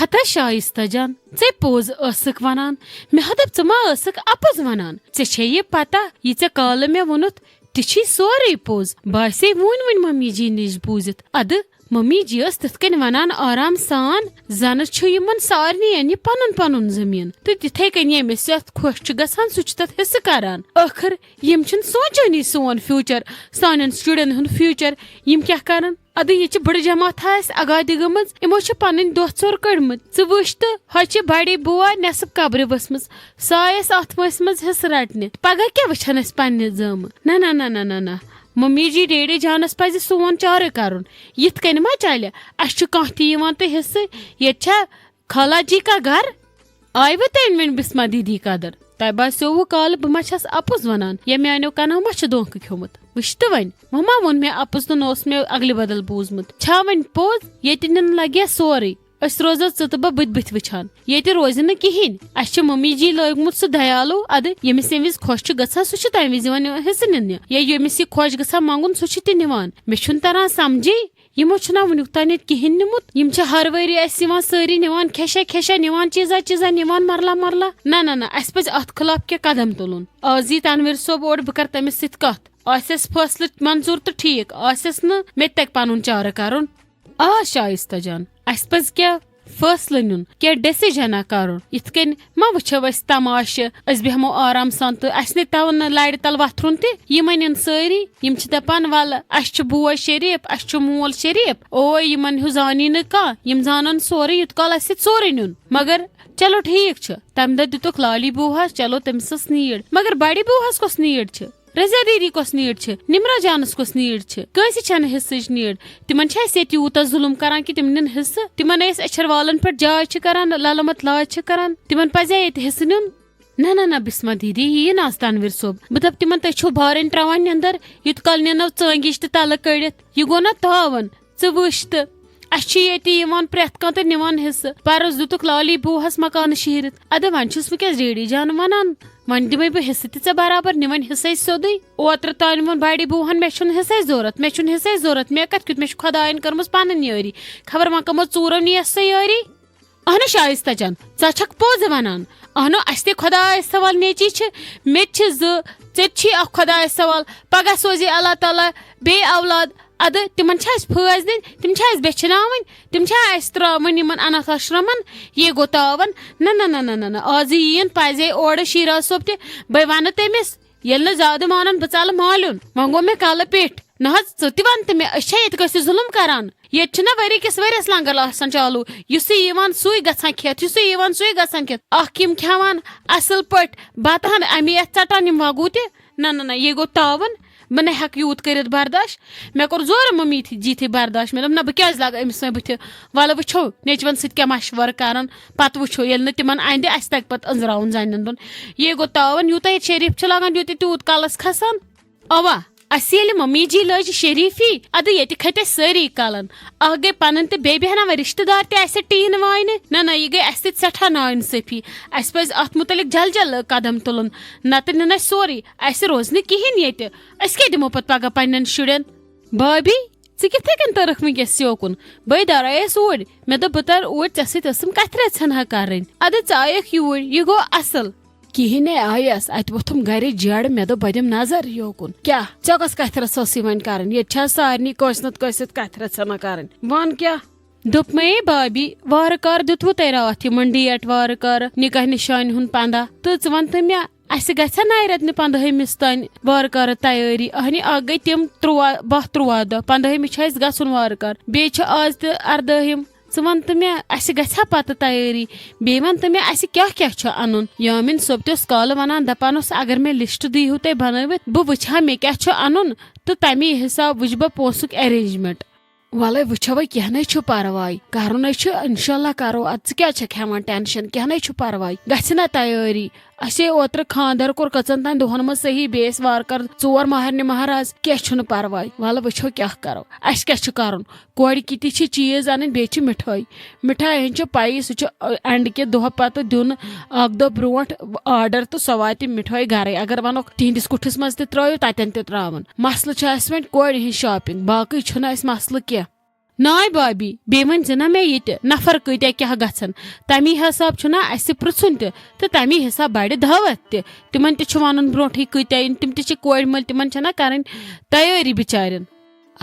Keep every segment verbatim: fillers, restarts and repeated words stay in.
ہتا شایستہ جان، ژے پوٚز ٲسٕکھ ونان۔ مےٚ ہا دوٚپ، ژٕ ما ٲسٕکھ اپُز ونان؟ ژےٚ چھے یہِ پتہ، یہِ ژےٚ کالہٕ مےٚ ووٚنُتھ، تہِ چھی سورُے پوٚز۔ بہٕ آسے وُنۍ وُنۍ ممی جی نِش بوٗزِتھ۔ ادٕ ممی جی ٲس تِتھ کٔنۍ ونان آرام سان، زنہٕ چھُ یِمن سارنٕے یہِ پنُن پنُن زٔمیٖن، تہٕ تِتھے کٔنۍ ییٚمِس یتھ خۄش چھُ گژھان، سُہ چھُ تتھ حصہٕ کران۔ ٲخٕر یِم چھِنہٕ سونٛچٲنی سون فیوٗچر، سانٮ۪ن شُرٮ۪ن ہُنٛد فیوٗچر۔ یِم کیٛاہ کرن؟ ادٕ یہِ چھِ بٔڑ جماعت اسہِ آگاہ دِ گٔمٕژ، یِمو چھِ پنٕنۍ دۄہ ژور کٔڑمٕتۍ۔ ژٕ وٕچھ تہٕ، ہۄ چھِ بڑی بوا نٮ۪صٕب قبرِ ؤژھمٕژ، سۄ آیس اتھ وٲنٛسہِ منٛز حصہٕ رٹنہِ۔ پگاہ کیٛاہ وٕچھن أسۍ پننہِ زٲمہٕ؟ نہ، نہ، نہ، نہ، نہ، نہ۔ ممی جی، ڈیڈی جانس پزِ سون چارٕ کرُن۔ یِتھ کٔنۍ ما چلہِ؟ اسہِ چھُ کانٛہہ تہِ یِوان تہٕ حصہٕ؟ ییٚتہِ چھا خالہ جی کا گھر؟ آیوٕ تٔمۍ وۄنۍ بسمہ دیدی قدر؟ تۄہہِ باسیووٕ کالہٕ بہٕ ما چھَس اَپُز وَنان، یا میٛانیو کَنو ما چھُ دھونٛکہٕ کھیوٚمُت؟ وٕچھ تہٕ وۄنۍ، وۄنۍ ما ووٚن مےٚ اَپُز تہٕ نہ اوس مےٚ اَگلہِ بدل بوٗزمُت؟ چھا وۄنۍ پوٚز؟ ییٚتہِ نِنہٕ لَگہِ ہا سورُے۔ أسۍ روزو ژٕ تہٕ بہٕ بٕتھِ بٕتھِ وٕچھان۔ ییٚتہِ روزِ نہٕ کِہیٖنۍ۔ اَسہِ چھُ ممی جی لٲگمُت سُہ دیالو۔ اَدٕ ییٚمِس ییٚمہِ وِزِ خۄش چھُ گژھان، سُہ چھُ تَمہِ وِزِ یِوان حِصہٕ نِنہِ۔ یا ییٚمِس یہِ خۄش گژھان منٛگُن، سُہ چھُ تہِ نِوان۔ مےٚ چھُنہٕ تَران سَمجھے۔ یِمو چھُنہ وُنیُک تام ییٚتہِ کِہیٖنۍ نیُمُت۔ یِم چھِ ہر ؤری اَسہِ یِوان سٲری نِوان کھٮ۪شا کھٮ۪شا، نِوان چیٖزا چیٖزا، نِوان مرلا مرلا۔ نہ، نہ، نہ، اَسہِ پَزِ اَتھ خٕلاف کینٛہہ قدم تُلُن۔ آز یی تنویر صٲب اورٕ، بہٕ کَرٕ تٔمِس سۭتۍ کَتھ۔ آسٮ۪س فٲصلہٕ منظوٗر تہٕ ٹھیٖک، آسٮ۪س نہٕ، مےٚ تہِ تَگہِ پَنُن چارٕ کَرُن۔ آ، شایستہ جان، اَسہِ پَزِ کینٛہہ فٲصلہٕ نیُن، کینٛہہ ڈیسیجنہ کَرُن۔ یِتھ کٔنۍ ما وٕچھو أسۍ تماشہٕ، أسۍ بیٚہمو آرام سان تہٕ اَسہِ نہٕ تَوَن نہٕ لَرِ تَل وۄتھرُن تہِ۔ یِمَن یِن سٲری، یِم چھِ دَپان، وَلہٕ، اَسہِ چھُ بوے شریٖف، اَسہِ چھُ مول شریٖف، اوے یِمَن ہیوٗ زانی نہٕ کانٛہہ، یِم زانَن سورُے، یُت کال اَسہِ یہِ سورُے نیُن۔ مگر چلو ٹھیٖک چھُ، تَمہِ دۄہ دِتُکھ لالی بوٗہَس، چلو تٔمِس ٲس نیٖڈ، مگر بَڑِ بوٗہَس کۄس نیٖڈ چھِ؟ رضیہ دیدی کۄس نیٖڈ چھِ؟ نمرہ جانس کۄس نیٖڈ چھِ؟ کٲنٛسہِ چھَنہٕ حصٕچ نیٖڈ۔ تِمن چھِ اَسہِ ییٚتہِ یوٗتاہ ظُلُم کران کہِ تِم نِن حصہٕ، تِمن ٲسۍ اَچھر والن پٮ۪ٹھ جاے چھِ کران، للہٕ مت لاج چھِ کران، تِمن پزِ ہا ییٚتہِ حصہٕ نیُن۔ نہ، نہ، نہ، بسمہ دیدی، یہِ یی نہٕ آز تنویر صٲب۔ مطلب، تِمن تُہۍ چھِو بارٕنۍ ترٛاوان نٮ۪ندر، یُتھ کال نِنو ژٲنٛگِج تہِ تلہٕ کٔڑِتھ۔ یہِ گوٚو نہ تاوان؟ ژٕ وٕچھ تہٕ، اَسہِ چھُ ییٚتہِ یِوان پرٛٮ۪تھ کانٛہہ تہٕ نِوان حصہٕ۔ پَرُس دِتُکھ لالی بوٗہَس مکانہٕ شیٖرِتھ۔ اَدٕ وۄنۍ چھُس بہٕ کیٛاہ ڈیڈی جان وَنان؟ وۄنۍ دِمَے بہٕ حصہٕ تہِ ژےٚ برابر، نِوَن حصَے سیوٚدُے۔ اوترٕ تانۍ ووٚن بَڑِ بوٗہَن، "مےٚ چھُنہٕ حصَے ضوٚرَتھ، مےٚ چھُنہٕ حصَے ضوٚرَتھ، مےٚ کَتھ کیُتھ، مےٚ چھُ خۄدایَن کٔرمٕژ پَنٕنۍ یٲری۔ خبر وۄنۍ کَمو ژوٗرو نِیَس سۄ یٲری؟" اہنو شایستہ جان، ژٕ چھکھ پوٚز ونان۔ اہنو، اسہِ تہِ خۄدایس سوال نیچی چھِ، مےٚ تہِ چھِ زٕ، ژےٚ تہِ چھی اکھ خۄدایس سوال۔ پگاہ سوزِ اللہ تعالیٰ بیٚیہِ اولاد۔ ادٕ تِمن چھا اسہِ پھٲسۍ دِنۍ؟ تِم چھا اسہِ بیچھناوٕنۍ؟ تِم چھا اسہِ ترٛاوٕنۍ یِمن اناتھ آشرمن؟ یہِ گوٚو تاون۔ نہ، نہ، نہ، نہ، نہ، نہ۔ آزٕ یِیِن پزے اورٕ شیراز صٲب تہِ۔ بہٕ ونہٕ تٔمِس، ییٚلہِ نہٕ زیادٕ مانن، بہٕ ژلہٕ مالیُن۔ وۄنۍ گوٚو مےٚ کلہٕ پیٚٹھۍ۔ نہ حظ، ژٕ تہِ وَن تہٕ مےٚ، أسۍ چھا ییٚتہِ کٲنٛسہِ ظُلُم کران؟ ییٚتہِ چھُنہ ؤری کِس ؤریَس لنگر آسان چالوٗ۔ یُس یہِ یِوان سُے گژھان کھٮ۪تھ، یُس یہِ یِوان سُے گژھان کھٮ۪تھ۔ اَکھ یِم کھٮ۪وان اَصٕل پٲٹھۍ بَتہٕ ہَن، اَمی اَتھِ ژَٹان یِم وَگوٗ تہِ۔ نہ، نہ، نہ، یہِ گوٚو تاوَن۔ بہٕ نہ ہٮ۪کہٕ یوٗت کٔرِتھ برداش۔ مےٚ کوٚر زورٕ مٔمی تھی، جی تھی برداش۔ مےٚ دوٚپ، نہ، بہٕ کیٛازِ لاگہٕ أمِس وۄنۍ بٕتھِ؟ وَلہٕ وٕچھو، نیٚچوَن سۭتۍ کیٛاہ مَشوَرٕ کَرَن۔ پَتہٕ وٕچھو، ییٚلہِ نہٕ تِمَن اَندِ اَسہِ تَگہِ پَتہٕ أنٛزراوُن زَنٮ۪ن دۄن۔ یہِ گوٚو تاوَن، یوٗتاہ ییٚتہِ شریٖف چھِ لاگان، یوٗتاہ تیوٗت کَلَس کھَسان۔ اوا، اَسہِ ییٚلہِ مٔمی جی لٲج شریٖفی، اَدٕ ییٚتہِ کھٔتۍ أسۍ سٲری کَلَن۔ اَکھ گٔے پَنٕنۍ تہٕ بیٚیہِ بیٚہناوان رِشتہٕ دار تہِ اَسہِ ٹیٖن واینہِ۔ نہ، نہ، یہِ گٔے اَسہِ سۭتۍ سٮ۪ٹھاہ نااِنصٲفی۔ اَسہِ پَزِ اَتھ مُتعلِق جل جل قدم تُلُن، نَتہٕ نِن اَسہِ سورُے۔ اَسہِ روزِ نہٕ کِہیٖنۍ ییٚتہِ۔ أسۍ کیٛاہ دِمو پَتہٕ پَگاہ پنٛنٮ۪ن شُرٮ۪ن؟ بھابھی، ژٕ کِتھَے کٔنۍ تٔرٕکھ وٕنۍکٮ۪س یوکُن؟ بٔے درٛایَس اوٗرۍ۔ مےٚ دوٚپ، بہٕ تَرٕ اوٗرۍ، ژےٚ سۭتۍ ٲسٕم کَتھِ رَژھِ ہنا کَرٕنۍ۔ اَدٕ ژٕ آیَکھ یوٗرۍ، یہِ گوٚو اَصٕل۔ کِہیٖنۍ نے آیس، اتہِ ووٚتھُم گرِ جیڑٕ، مےٚ دوٚپ بہٕ دِمہٕ نظر یوکُن۔ کیٛاہ ژےٚ کۄس کتھِ رژھ ٲسٕے وۄنۍ کرٕنۍ؟ ییٚتہِ چھا سارنٕے کٲنٛسہِ نتہٕ کٲنٛسہِ سۭتۍ کتھِ رژھنا کرٕنۍ؟ وَن کیٛاہ؟ دوٚپمَے بابی، وارٕ کارٕ دیُتوٕ تۄہہِ راتھ یِمن ڈیٹ، وارٕ کارٕ نکاح نشانہِ ہُنٛد پنٛداہ، تہٕ ژٕ وَن تہٕ مےٚ، اَسہِ گژھِ ہا نَیہِ رٮ۪تہٕ نہٕ پنٛدہٲیمِس تام وارٕ کارٕ تیٲری؟ اہنہِ، اکھ گٔے تِم تُرٛواہ، باہ تُرٛواہ دۄہ، پنٛدہٲیمہِ چھُ اَسہِ گژھُن وارٕ کارٕ، بیٚیہِ چھِ آز تہِ اردٲہِم۔ ژٕ وَن تہٕ مےٚ، اَسہِ گژھِ ہا پَتہٕ تیٲری؟ بیٚیہِ وَن تہٕ مےٚ، اَسہِ کیٛاہ کیٛاہ چھُ اَنُن؟ یامِن صٲب تہِ اوس کالہٕ وَنان، دَپان اوس، اگر مےٚ لِسٹ دیٖہِو تُہۍ بَنٲوِتھ، بہٕ وٕچھِ ہا مےٚ کیٛاہ چھُ اَنُن، تہٕ تَمی حِساب وٕچھِ بہٕ پونٛسُک arrangement۔ وَلَے وٕچھو وۄنۍ، کینٛہہ نَے چھُ پَرواے، کَرُن ہے چھُ، اِنشاء اللہ کَرو۔ اَدٕ ژٕ کیٛازِ چھَکھ ہٮ۪وان ٹٮ۪نشَن؟ کینٛہہ نَے چھُ پَرواے، گژھِ نہ تیٲری۔ اَسے اوترٕ خانٛدر کوٚر کٔژَن تام دۄہَن منٛز صحیح، بیٚیِس وارٕ کارٕ ژور مَہرنہِ مَہراز، کینٛہہ چھُنہٕ پَرواے۔ وَلہٕ وٕچھو کیٛاہ کَرو، اَسہِ کیٛاہ چھُ کَرُن۔ کورِ کِتہِ چھِ چیٖز اَنٕنۍ، بیٚیہِ چھِ مِٹھٲے۔ مِٹھایہِ ہٕنٛز چھِ پَیی، سُہ چھُ، اَ، اٮ۪نٛڈ کہِ دۄہ پَتہٕ دیُن اَکھ دۄہ برونٛٹھ order تہٕ سۄ واتہِ مِٹھٲے گَرَے۔ اگر وَنوکھ، تِہِنٛدِس کُٹھِس منٛز تہِ ترٛٲیِو، تَتٮ۪ن تہِ ترٛاوَن۔ مسلہٕ چھُ اَسہِ وۄنۍ کورِ ہِنٛز shopping، باقٕے چھُنہٕ اَسہِ مسلہٕ کینٛہہ۔ ناے بابی، بیٚیہِ ؤنۍ زِ نہ مےٚ یہِ تہِ، نفر کۭتیٛاہ کیٛاہ گژھن، تَمی حساب چھُنہ اَسہِ پرٛژھُن تہِ، تہٕ تَمی حساب بَڑِ دعوت تہِ۔ تِمن تہِ چھُ وَنُن برونٛٹھٕے کۭتیٛاہ یِن، تِم تہِ چھِ کورِ مٲلۍ، تِمن چھَنہ کَرٕنۍ تیٲری بِچارٮ۪ن۔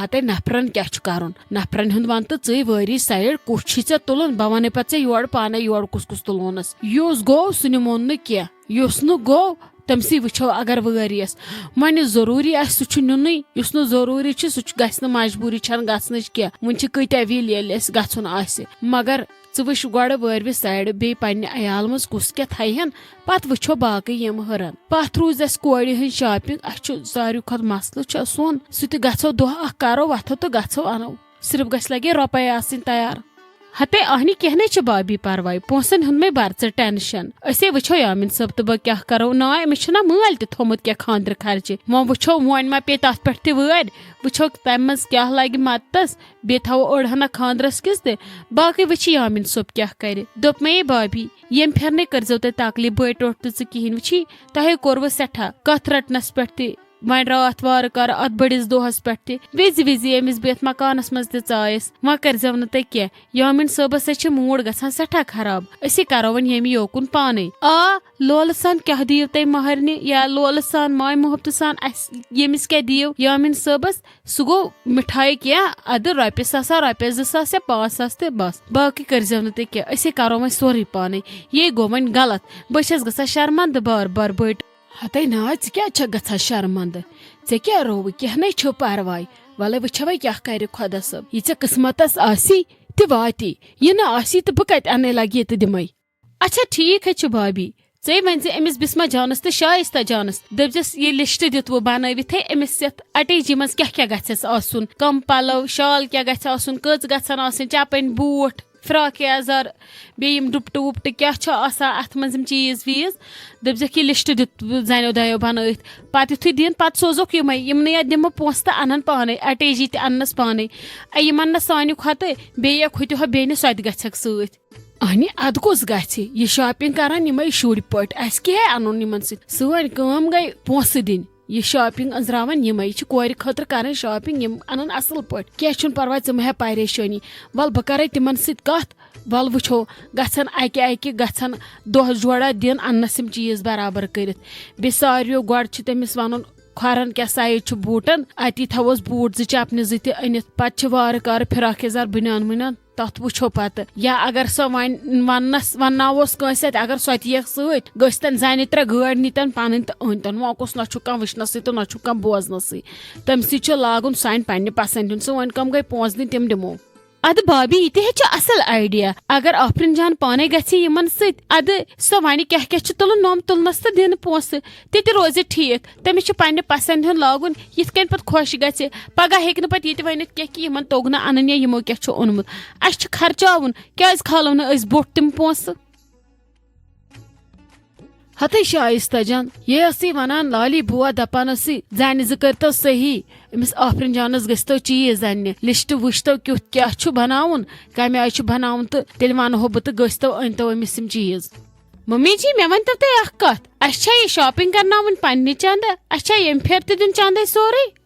ہتے نفرن کیٛاہ چھُ کَرُن؟ نفرن ہُنٛد وَن تہٕ ژٕے وٲری سایڈ، کُس چھُے ژےٚ تُلُن؟ بہٕ وَنَے پَتہٕ ژےٚ یورٕ پانَے یورٕ کُس کُس تُلہونَس۔ یُس گوٚو سُہ نِمون نہٕ کینٛہہ، یُس نہٕ گوٚو تٔمۍ سٕے وٕچھو اگر وٲرۍ یِیَس۔ وۄنۍ یُس ضروٗری آسہِ سُہ چھُ نیُنٕے، یُس نہٕ ضروٗری چھُ سُہ چھُ، گژھِ نہٕ، مجبوٗری چھَنہٕ گژھنٕچ کینٛہہ۔ وٕنہِ چھِ کۭتیٛاہ وِلۍ ییٚلہِ اَسہِ گژھُن آسہِ۔ مگر ژٕ وٕچھ گۄڈٕ وٲروِ سایڈٕ بیٚیہِ پننہِ عیال منٛز کُس کیٛاہ تھایہن، پتہٕ وٕچھو باقٕے یِم ہُرن۔ پتھ روٗز اَسہِ کورِ ہٕنٛز شاپنگ، اَسہِ چھُ ساروی کھۄتہٕ مسلہٕ چھُ سون، سُہ تہِ گژھو دۄہ اکھ کرو وۄتھو تہٕ گژھو اَنو۔ صرف گژھِ لگے رۄپے آسٕنۍ تیار۔ ہتے اہنہِ کینٛہہ نے چھُ بابی پرواے، پونٛسن ہُنٛد مے بر ژٕ ٹینشن۔ أسے وٕچھو یامین صٲب تہٕ بہٕ کیٛاہ کرو۔ نا، أمِس چھُنہ مٲلۍ تہِ تھوٚمُت کینٛہہ خانٛدرٕ خرچہِ۔ وۄنۍ وٕچھو وۄنۍ ما پیٚیہِ تتھ پٮ۪ٹھ تہِ وٲرۍ، وٕچھو تمہِ منٛز کیٛاہ لگہِ مدتس، بیٚیہِ تھاوو أڑ ہنا خانٛدرس کِس تہِ۔ باقٕے وٕچھِ یامین صٲب کیٛاہ کرِ۔ دوٚپ مے بابی، ییٚمہِ پھِرِ نے کٔرزیو تُہۍ تکلیف بٲے ٹوٹھ تہٕ ژٕ کِہینۍ۔ وٕچھی، تۄہے کوٚروٕ سٮ۪ٹھاہ کتھ رٹنس پٮ۪ٹھ تہِ۔ وۄنۍ راتھ وارٕ کارٕ اتھ بٔڑِس دۄہس پٮ۪ٹھ تہِ وِزِ وِزِ ییٚمِس بہٕ یتھ مکانس منٛز تہِ ژایس، وۄنۍ کٔرزیو نہٕ تُہۍ کینٛہہ۔ یامین صٲبس سۭتۍ چھِ موٗڈ گژھان سٮ۪ٹھاہ خراب۔ أسی کرو وۄنۍ ییٚمہِ یوکُن پانے۔ آ، لولہٕ سان کیٛاہ دِیِو تُہۍ مہرنہِ یا لولہٕ سان ماے محبتہٕ سان اَسہِ ییٚمِس کیٛاہ دِیِو یامین صٲبس؟ سُہ گوٚو مِٹھایہِ کینٛہہ، ادٕ رۄپیہِ ساسا، رۄپیہِ زٕ ساس یا پانٛژھ ساس تہٕ بس۔ باقٕے کٔرزیو نہٕ تُہۍ کینٛہہ، أسی کرو وۄنۍ سورُے پانے۔ یے گوٚو وۄنۍ غلط، بہٕ چھس گژھان شرمندٕ بار بار بٔٹۍ۔ ہتے نا، ژٕ کیٛازِ چھکھ گژھان شرمندٕ؟ ژےٚ کیٛاہ رووُے؟ کینٛہہ نے چھُ پرواے۔ ولے وٕچھوے کیٛاہ کرِ خۄدا صٲب۔ یہِ ژےٚ قٕسمتس آسی تہِ واتی، یہِ نہٕ آسی تہٕ بہٕ کتہِ انَے لگہِ یہِ تہٕ دِمے۔ اچھا ٹھیٖک ہے چھُ بھابھی، ژے ؤنۍ زِ أمِس بسمہ جانس تہٕ شایستہ جانس، دٔپزٮ۪س یہِ لسٹ دِتوٕ بنٲوِتھ ہے أمِس یتھ اٹیچی منٛز کیٛاہ کیٛاہ گژھٮ۪س آسُن، کم پلو، شال کیٛاہ گژھِ آسُن، کٔژ گژھن آسٕنۍ، چپٕنۍ، بوٗٹھ، فراک یزار، بیٚیہِ یِم ڈُپٹہٕ وُپٹہٕ کیٛاہ چھُ آسان اَتھ منٛز، یِم چیٖز ویٖز۔ دٔپزٮ۪کھ، یہِ لِسٹ دیُت زَنیو دۄیو بَنٲوِتھ۔ پَتہٕ یُتھُے دِن، پَتہٕ سوزوکھ یِمَے، یِمنٕے اَتھ دِمہٕ پونٛسہٕ تہٕ اَنَن پانَے، اَٹیجی تہِ اَننَس پانَے۔ اَ، یِمَن نہ سانہِ کھۄتہٕ بیٚیہِ اَکھ ہُتہِ ہۄ بیٚنہِ، سۄ تہِ گژھٮ۪کھ سۭتۍ۔ اَہنہِ، اَدٕ کُس گژھِ؟ یہِ شاپِنٛگ کَرَن یِمَے شُرۍ پٲٹھۍ، اَسہِ کیٛاہ اَنُن یِمَن سۭتۍ؟ سٲنۍ کٲم گٔے پونٛسہٕ دِنۍ۔ یہِ شاپنگ أنٛزراوان یِمے، یہِ چھِ کورِ خٲطرٕ کران شاپنگ، یِم انن اصل پٲٹھۍ۔ کینٛہہ چھُنہٕ پرواے، ژٕ مہ ہےٚ پریشٲنی۔ ول بہٕ کرے تِمن سۭتۍ کتھ، ول وٕچھو، گژھن اکہِ اکہِ گژھن دۄہ جوڑا دِن اننس یِم چیٖز برابر کٔرِتھ۔ بیٚیہِ ساروِیو گۄڈٕ چھُ تٔمِس ونُن، کھۄرن کیٛاہ سایز چھُ بوٗٹن، اتی تھاووس بوٗٹ زٕ چپنہِ زٕ تہِ أنِتھ۔ پتہٕ چھِ وارٕ کارٕ فراک یزار بنیان ونیان۔ تتھ وٕچھو پتہٕ۔ یا اگر سۄ وۄنۍ وننس، ونناووس کٲنٛسہِ اتہِ، اگر سۄ تہِ ییٖکھ سۭتۍ، گٔژھتن زنہِ ترٛےٚ گٲڑۍ نِتن پنٕنۍ تہٕ أنۍتن۔ وۄنۍ کُس نہ چھُ کانٛہہ وٕچھنسٕے تہٕ نہ چھُ کانٛہہ بوزنسٕے۔ تٔمۍ سٕے چھُ لاگُن سانہِ پننہِ پسندِ ہُنٛد۔ سُہ وۄنۍ کم گٔے پونٛسہٕ دِنۍ، تِم دِمو۔ ادٕ بابی، یہِ تہِ ہے چھُ اصل آیڈیا۔ اگر آفرین جان پانے گژھِ یِمن سۭتۍ، ادٕ سۄ ونہِ کیٛاہ کیٛاہ چھُ تُلُن، نۄم تُلنس تہٕ دِنہٕ پونٛسہٕ، تہِ تہِ روزِ ٹھیٖک۔ تٔمِس چھُ پننہِ پسندِ ہُنٛد لاگُن، یِتھ کٔنۍ پتہٕ خۄش گژھِ۔ پگاہ ہیٚکہِ نہٕ پتہٕ یہِ تہِ ؤنِتھ کینٛہہ کہِ یِمن توٚگ نہٕ انٕنۍ یا یِمو کیٛاہ چھُ اوٚنمُت۔ اسہِ چھُ خرچاوُن، کیٛازِ کھالو نہٕ أسۍ بوٚٹھ تِم پونٛسہٕ؟ ہتے شایستہ جان، یہِ ٲسٕے ونان لالی بوا، دپان ٲسٕے، زنہِ زٕ کٔرتو صحیح، أمِس آفرین جانس گٔژھتو چیٖز اننہِ، لسٹ وٕچھتو کیُتھ کیٛاہ چھُ بناوُن، کمہِ آیہِ چھُ بناوُن، تہٕ تیٚلہِ ونہو بہٕ تہٕ گٔژھتو أنۍتو أمِس یِم چیٖز۔ ممی جی، مےٚ ؤنۍتو تُہۍ اکھ کتھ، اسہِ چھا یہِ شاپنگ کرناوٕنۍ پننہِ چندٕ؟ اسہِ چھا ییٚمہِ پھِرِ تہِ دیُن چندے سورُے؟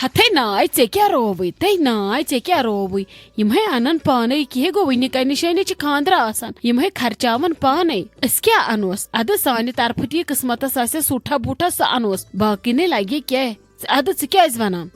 ہتے ناے، ژےٚ کیٛاہ رووُے؟ تٔے ناے، ژےٚ کیٛاہ رووُے؟ یِم ہے انن پانے، کیٛاہ گوٚو؟ وٕنہِ کنہِ شٲنہِ چھِ خانٛدرا آسان، یِم ہے خرچاون پانے۔ أسۍ کیٛاہ انوس؟ ادٕ سانہِ طرفہٕ تہِ یہِ قٕسمتس آسہِ سوٗٹھا بوٗٹھا، سُہ انوس، باقٕے نے لگہِ کیٛاہ۔ ادٕ ژٕ کیٛازِ ونان؟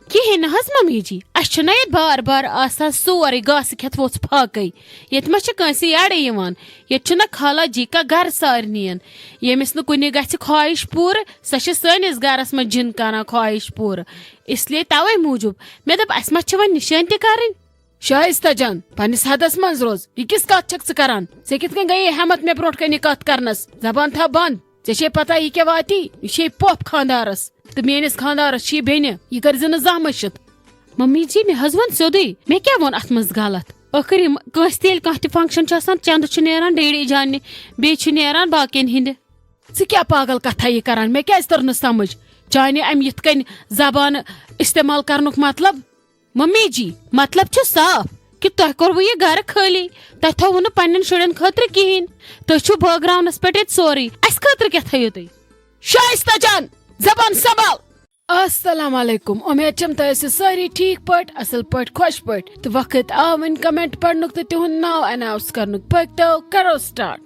کِہیٖنۍ نہٕ حظ ممی جی، اسہِ چھُنہ ییٚتہِ بار بار آسان سورُے گاسہٕ کھٮ۪تھ ووٚژھ فاقے۔ ییٚتہِ ما چھِ کٲنٛسہِ یڑے یِوان؟ ییٚتہِ چھُنہ خالہ جی کا گرٕ سارنِین۔ ییٚمِس نہٕ کُنہِ گژھِ خواہش پوٗرٕ، سۄ چھِ سٲنِس گرس منٛز جِن کران خواہش پوٗرٕ۔ اس لیے توے موٗجوٗب مےٚ دوٚپ، اسہِ ما چھِ وۄنۍ نِشٲنۍ تہِ کرٕنۍ؟ شایستہ جان، پننِس حدس منٛز روز۔ یہِ کِژھ کتھ چھکھ ژٕ کران؟ ژےٚ کِتھ کٔنۍ گٔیے ہٮ۪متھ مےٚ برونٛٹھ کنہِ یہِ کتھ کرنس؟ زبان تھاو بنٛد۔ ژےٚ چھے پتہ یہِ کیٛاہ واتی؟ یہِ چھے پۄپھ خاندارس۔ تہٕ میٲنِس خاندارس چھِ یہِ بیٚنہِ۔ یہِ کٔرۍ زِ نہٕ زانٛہہ مٔشِتھ۔ ممی جی، مےٚ حظ ووٚن سیوٚدُے۔ مےٚ کیٛاہ ووٚن اتھ منٛز غلط؟ ٲخٕر یِم کٲنٛسہِ تہِ ییٚلہِ کانٛہہ تہِ function چھُ آسان، چندٕ چھُ نیران ڈیڈی جاننہِ، بیٚیہِ چھُ نیران باقین ہِنٛدِ۔ ژٕ کیٛاہ پاگل کتھا یہِ کران؟ مےٚ کیٛازِ توٚر نہٕ سمجھ؟ چانہِ امہِ یِتھ کٔنۍ زبانہٕ استعمال کرنُک مطلب؟ ممی جی، مطلب چھُ صاف کہِ تۄہہِ کوٚروٕ یہِ گرٕ خٲلی، تۄہہِ تھووٕ نہٕ پننٮ۪ن شُرٮ۪ن خٲطرٕ کِہیٖنۍ۔ تُہۍ چھِو بٲگراونس پٮ۪ٹھ ییٚتہِ سورُے، اسہِ خٲطرٕ کیٛاہ تھٲیِو تُہۍ؟ شایستہ جان، زبان سنبھال۔ السلام علیکم، امید چھم تُہۍ ٲسِو سٲری ٹھیک پٲٹھۍ، اصل پٲٹھۍ، خۄش پٲٹھۍ۔ تہٕ وقت آو وۄنۍ کمنٹ پرنُک تہٕ تِہُنٛد ناو اناؤنس کرنُک۔ پٔکۍ تو کرو سٹارٹ۔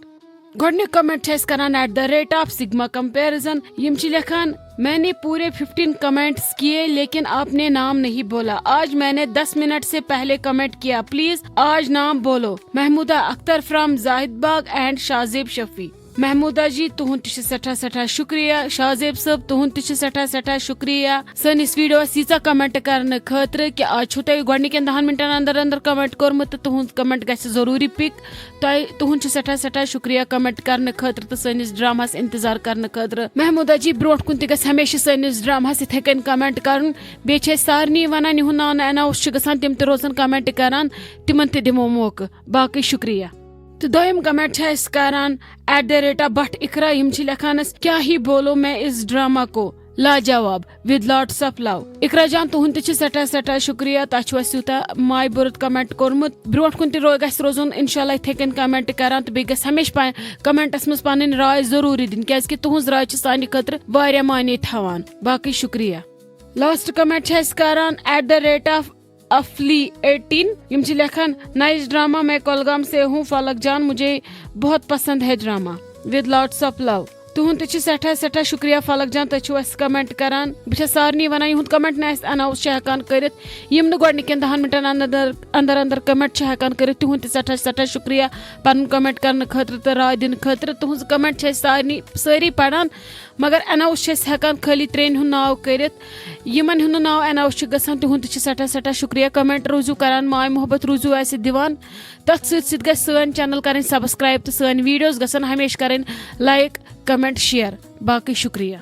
گۄڈٕنیُک کمنٹ چھِ اَسہِ کران at the rate of sigma comparison۔ یِم چھِ لیکھان، میں نے پورے ففٹین کمنٹس کیے لیکن آپ نے نام نہیں بولا، آج میں نے دس منٹ سے پہلے کمنٹ کیا، پلیز آج نام بولو۔ Mahmooda Akhtar from Zahid Bagh and Shah زیب شفیع۔ محمودہ جی، تُہُنٛد تہِ چھِ سٮ۪ٹھاہ سٮ۪ٹھاہ شُکریہ۔ شاہ زیب صٲب، تُہُنٛد تہِ چھِ سٮ۪ٹھاہ سٮ۪ٹھاہ شُکریہ سٲنِس ویڈیوَس ییٖژاہ کمنٹ کرنہٕ خٲطرٕ، کہِ آز چھُو تۄہہِ گۄڈٕنِکٮ۪ن دَہَن مِنٹَن اندر اندر کمنٹ کوٚرمُت تہٕ تُہُنٛد کمنٹ گژھِ ضروٗری پِک۔ تۄہہِ، تُہُنٛد چھُ سٮ۪ٹھاہ سٮ۪ٹھاہ شُکریہ کمنٹ کرنہٕ خٲطرٕ تہٕ سٲنِس ڈراماہَس انتظار کرنہٕ خٲطرٕ۔ محمودہ جی، برونٛٹھ کُن تہِ گژھِ ہمیشہِ سٲنِس ڈراماہَس یِتھَے کٔنۍ کمنٹ کرُن۔ بیٚیہِ چھِ أسۍ سارنٕے وَنان، یِہُنٛد ناو نہٕ اناؤنس چھُ گژھان، تِم تہِ روزَن کمنٹ کران، تِمن تہِ دِمو موقعہٕ۔ باقٕے شُکریہ۔ تہٕ دوٚیِم کمنٹ چھِ اَسہِ کران at the rate of Bhat اقرا۔ یِم چھِ لیکھان اَسہِ، کیا ہی بولو میں اس ڈرامہ کو، لاجواب، with lots of love۔ اقرا جان، تُہُنٛد تہِ چھِ سٮ۪ٹھاہ سٮ۪ٹھاہ شُکریہ، تۄہہِ چھُو اَسہِ یوٗتاہ ماے بوٚرُت کمنٹ کوٚرمُت۔ برونٛٹھ کُن تہِ رو-، گژھِ روزُن انشاءاللہ یِتھَے کٔنۍ کمنٹ کران، تہٕ بیٚیہِ گژھِ ہمیشہِ پا-، کمنٹس منٛز پنٕنۍ راے ضروٗری دِنۍ، کیازِ کہِ تُہٕنٛز راے چھِ سانہِ خٲطرٕ واریاہ معنی تھاوان۔ باقٕے شُکریہ۔ لاسٹ کمنٹ چھِ اَسہِ کران at the rate of افلی ایٹین۔ یِم چھِ لیکھان، نائس ڈرامہ، میں کولگام سے ہوں، فلک جان، مجھے بہت پسند ہے drama, with lots of love۔ تُہُنٛد تہِ چھِ سٮ۪ٹھاہ سٮ۪ٹھاہ شُکریہ فلک جان، تُہۍ چھِو اَسہِ کمنٹ کران۔ بہٕ چھَس سارنٕے وَنان، یِہُنٛد کمنٹ نہٕ اَسہِ اناؤنس چھِ ہٮ۪کان کٔرِتھ، یِم نہٕ گۄڈٕنِکٮ۪ن دَہَن مِنٹَن اندر اندر اندر اندر کمنٹ چھِ ہٮ۪کان کٔرِتھ، تِہُنٛد تہِ سٮ۪ٹھاہ سٮ۪ٹھاہ شُکریہ پَنُن کمنٹ کرنہٕ خٲطرٕ تہٕ راے دِنہٕ خٲطرٕ۔ تُہٕنٛز کمنٹ چھِ أسۍ سارنٕے سٲری پران، مگر اناؤنس چھِ أسۍ ہٮ۪کان خٲلی ترٛٮ۪ن ہُنٛد ناو کٔرِتھ۔ یِمن ہُنٛد نہٕ ناو اناؤنس چھُ گژھان، تِہُنٛد تہِ چھِ سٮ۪ٹھاہ سٮ۪ٹھاہ شُکریہ۔ کمنٹ روٗزِو کران، ماے محبت روٗزِو اَسہِ دِوان۔ تَتھ سۭتۍ سۭتۍ گژھِ سٲنۍ چینل کرٕنۍ سبسکرائب تہٕ سٲنۍ ویڈیوز گژھن ہمیشہِ کرٕنۍ لائک، کمنٹ، شیئر۔ باقٕے شُکریہ۔